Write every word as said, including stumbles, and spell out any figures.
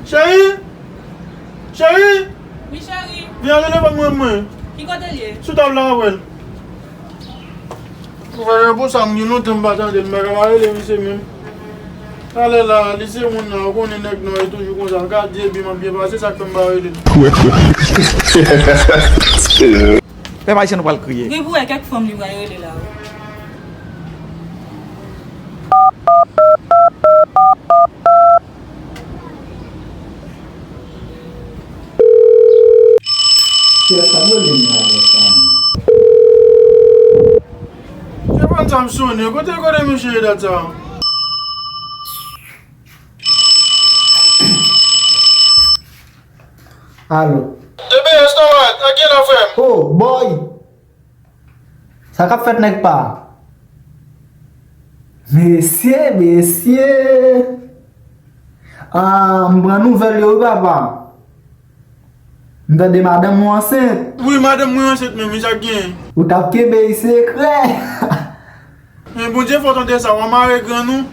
Cheri! Cheri! Wi, cheri. Vin al telefòn mwen, mwen. Ki kote l ye? Sou tab la, avè l. Ou wè, pou sa, m gen lontan m pa tande l, m pa ka pa rele misye menm. Talè la, li se moun nan, ou konnen nèg nò yo toujou konsa. Gad epi m ap byen pase, sa k fè m pa rele l. Pèp ayisyen nou pral kriye. Gen pou wè kèk fanm li pral rele la wi. Kiyès k ap rele m la, mesye? Telefòn sa m sonnen. Kote, kote misye ye dat sa? Alo. T B S Tomat, ak gen la frè m? Oh, boy! Sa k ap fèt nèg pa? Mesye, mesye! Ah, m pran nouvèl yo wi papa. M tande madanm ou ansent. Wi, madanm mwen ansent menm, wi, sa k genyen? Ou t ap kenbe l sekrè. Men Bondye fò tande sa, w a mare grenn ou.